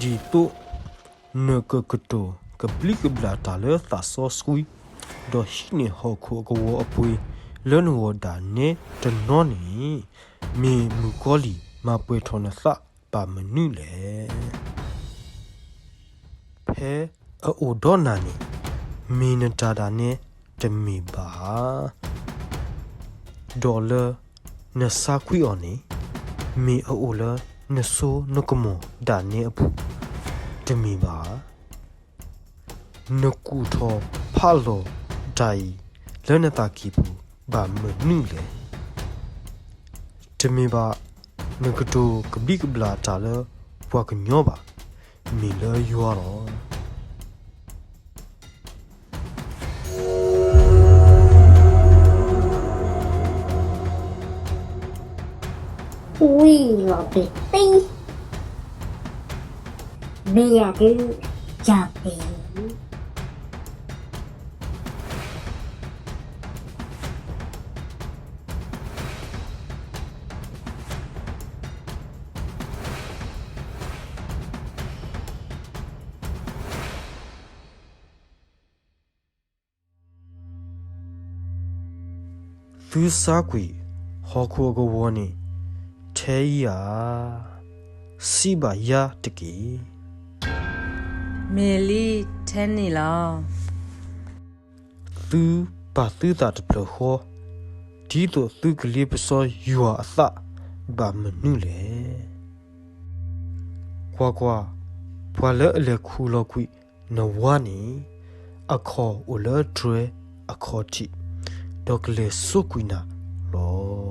ဒ်သိးနကကတိၤကဘျံးကဘျၣ်တၢ်လၢသးစီဆှံ, ဒီးဟံးန့ၢ်ဟီၣ်ခိၣ်အကဝီၤအပှ့ၤလၢနဂီၢ်ဒၣ်နဲတနီၤန့ၣ်, မ့ၢ်မုၣ်ကီၤလံၢ်မၤပှဲၤထီၣ်နသးဘၣ်မနုၤလဲၣ်. ဖဲအအိၣ်ဒီးနၤန့ၣ်, မ့ၢ်နတၢ်ဒၣ်နဲတမ့ၢ်ဘၣ်ဧါ. ဒီးလၢနဆါကွံာ်အီၤန့ၣ်, မ့ၢ်အအိၣ်လၢနစိနကမီၤဒၣ်နဲအပူၤတမ့ၢ်ဘၣ်ဧါ. နကူၣ်ထီၣ်ဖးလီၤတၢ်အံၤလၢနသးကံၢ်ပူၤဘၣ်မနုၤလဲၣ်. တမ့ၢ်ဘၣ်နကတိၤကဘျံးကဘျၣ်တၢ်လၢပှၤကညီဘၣ်, မ့ၢ်လၢယွၤလီၤ. ဝံၤလီၤပသံ, မ့ၢ်ယၤဒုးယၤပ့ၤ သုဆါကွံာ်ဟီၣ်ခိၣ်အကဝီၤန့ၣ်ထဲဧါ, စံးဘၣ်ယၤတက့ၢ်. မ့ၢ်လံထဲန့ၣ်လီၤ. သုပာ်သုသးတဖျၢၣ်ဃီ, ဒ်သိးသုကလ့ပစီယွၤအသးဘၣ်မနုၤလဲၣ်. ကွၢ်ကွၢ်, ပှၤလၢအလဲၤခူၣ်လီၤကွံာ်နဝါန့ၣ်, အခီၣ်အိၣ်လၢတြဲၤအခီၣ်ထံး, ဒီးကလဲၤစိာ်ကွံာ်နၤလီၤ.